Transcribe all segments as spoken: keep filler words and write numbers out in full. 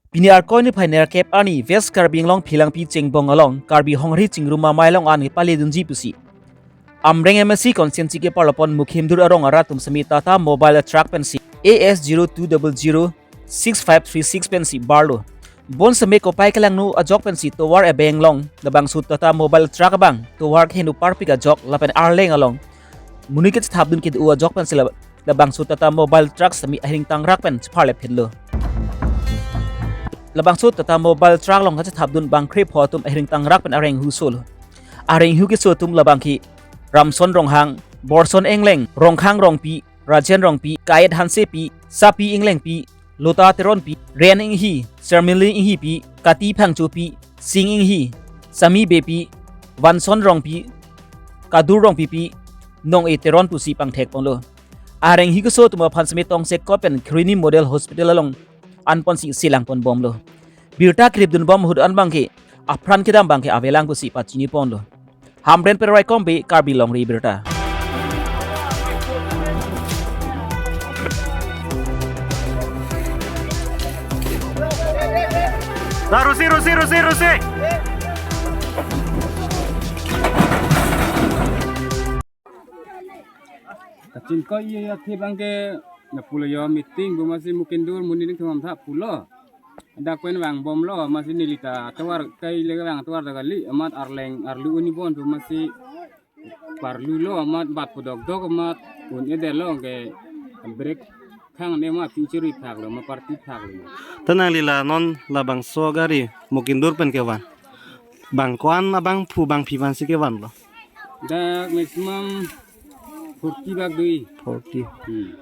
Pini Arkoi niphai nerkep arni West Karbi Anglong Phelangpi Chengbong along Karbi Honghari Chingrum Amei along an kepaledunji pusi Amreng M A C constituency keparlopon Mukhimdur arong arat atum semi Tata Mobile Truck pensi A S zero two double zero six five three six pensi barlo. Bonseme kopai kelangno ajok pensi tovar abeng along labangso Tata Mobile Truck abang tovar keheno parpik ajok lapen arleng along monit kachethapdun kedo ajok pensi la- labangso Tata Mobile Truck semi ahireng tangrak pen chepharlephetlo. Labangso Tata Mobile Truck along kachethapdun bangkrepho atum ahireng tangrak pen arenghu solo. Arenghu keso atum labangke Ramson Ronghang, Borson Engleng, Rongkhang Rongpi, Rajen Rongpi, Kayet Hansepi, Sapi Englengpi, Lota Teronpi, Ren Enghi, Sermili Enghipi, Kati Phangchopi, Sing Enghi, Sami Beypi, Vanson Rongpi, Kadur Rongpipi, Nong-e Teron pusi pangthekponlo. Arenghu keso atum aphan semi tongsekot pen Krini Model Hospital along anponsi selangponbomlo. Birta kripdunbom ahut an abangke apran kedam abangke avelang pusi pachiniponlo. Hamren Perwai Kombe, Karbi Longri Birta. Rusi, rusi, rusi, rusi. Kachingkoi iya iya thi abangke na pulo yo meeting pu masi Mukhimdur monit ning thumam tha pulo. Dak pen vangbomlo masi neli ta tovar kai le vang tovar ta kali amat arleng arlu un-e bon pu masi parlulo amat bat pudokdok amat un-edetlo ke brake khang ne ma pingchiri thaklo ma parti thaklo. Ta nangli la non labangso gari Mukhimdur pen kevan. Bang ko-an abangphu bangphi vansi kevanlo? Dak maximum forty bak dui. Forty. Hmm.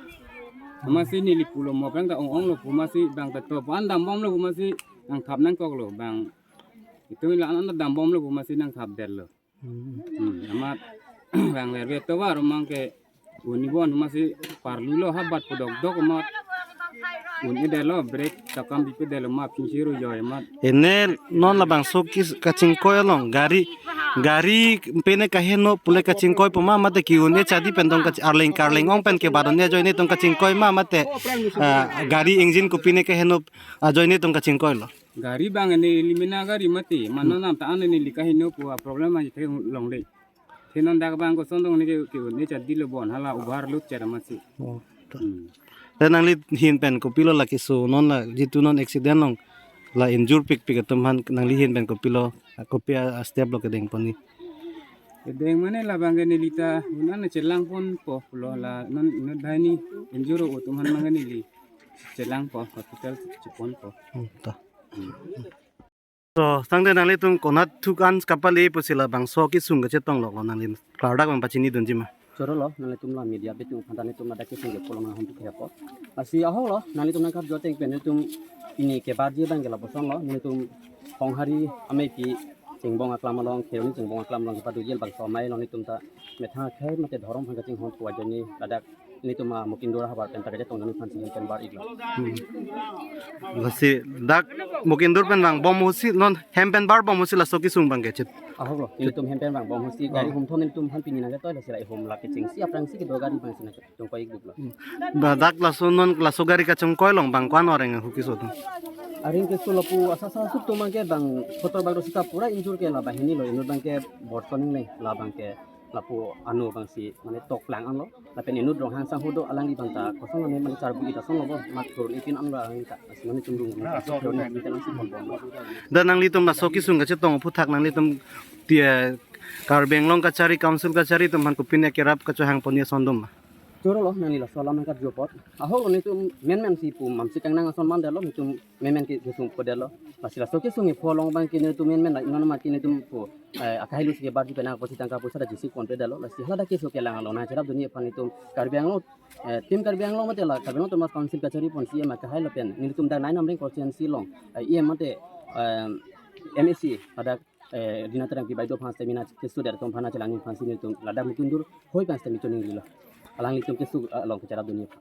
Masi neli pulo mo bang ta ong-onglo pu masi bang ta to pan dambomlo pu masi nangthap nangkoklo bang. Itum la an dambomlo pu masi nangthapdetlo. Hmm. Hmm. Amat bang lerve tovar abangke un-e bon masi parlulo ha bat pudokdok amat un-edetlo brake takam bipedetlo ma pingchiri yo amat. Ene non labangso kis kachingkoi along gari gari pine kaheno pule kachingkoi pu ma mate ke-un-e chadi pen tong kach- arleng karleng ong pen kebat un-e ajoine tong kachingkoi ma mate ah, gari engine ko pine kaheno ajoine tong kachingkoilo. Gari abang neli mena gari mati mano nam ta an neli kaheno pu a problem aji the longle. The non dak abang koson tong ne ke ke ne chadilo bon hala overload chera masi. Oh, ta. Hmm. Dan nangli ahin pen kopilo la keso non la jitu non accident along la injure pikpik atum aphan nangli ahin pen kopilo kopi a step lo kedengponji. Kedeng mane labangke neli ta unan chelangponpo pulo la non non daini injure atum aphan abangke neli chelangpo hospital cheponpo. Hmm, ta. Hmm. So, tangte nanglitum konat thukan kapale pusi labangso kesung kachetong loklo nangli klardak abang pachinidunji ma? Choro lo, nanglitum la media bitum aphan ta nelitum ladak kesung ke pulo nang hum khepo. Lasi ahok lo, nanglitum nangkap joteng pen nelitum pini kebarji abangke lapuson lo, nelitum Honghari Ameipi Chengbong aklam along, Kheroni Chengbong aklam along kepaduji labangso amei lo nelitum ta methang akhei mate dhorom aphan kachinghon pu ajoine ladak nelitum a Mukhimdur ahavar pen ta kachetong nangphan si hem pen bar iklo. Hmm. Lasi dak Mukhimdur pen vangbom ahutsi non hem pen barbom ahutsi laso kesung abangke chet. Ahok lo, nelitum hem pen vangbom ahutsi gari humthon nelitum aphan pini nangketoi lasi la ihum la kechengsi aphrangsi kedo gari abangsi nangketongkoi iklo. Hmm. Ba dak laso non laso gari kachingkoi along bang ko-an areng ahu keso atum? Areng keso lapu asa asa asuk atum abangke bang kotor bang do sita pura injure ke la banghini lo inut abangke Borson Engleng labangke lapu ano abangsi mane toklang anlo. Lapen inut Ronghang sangho do alangli abang ta kosong ane mane charbu ita song lo bo mat kurun ipin anlo alangli ta. Lasi mane chundung mane kurun ipin alangsi ponpon lo. Dan nanglitum laso kesung kachetong aphuthak nanglitum ti, eh, Karbi Anglong kachari council kachari atum aphan kopine kerap kachohangponji ason doma? Choro lo nangli laso alam nangkap jopot. Ahok lo nelitum menmen si pu mamsi kangnang ason mandetlo nelitum menmen ke kesung podetlo. Lasi laso kesung epho along abangke nelitum menmen la inon amat ke nelitum pu, eh, akhei lo si kebarji pen apotsi tangka poisa ta jisi ponpedetlo. Lasi haladak keso kelang along nangcherapdunji aphan nelitum Karbi Anglong, eh, Team Karbi Anglong mate la Karbi Anglong Autonomous Council kachari pon C M akhei lapen nelitum dak nine Amreng constituency along, eh, E M mate, eh, M A C ladak, eh, Rina Terangpi baideo aphan stamina keso der atum aphan chelang aphansi nelitum ladak Mukhimdur hoi aphan stamina choningrilo. Alanglitum keso, eh, along kecherapdunji aphan.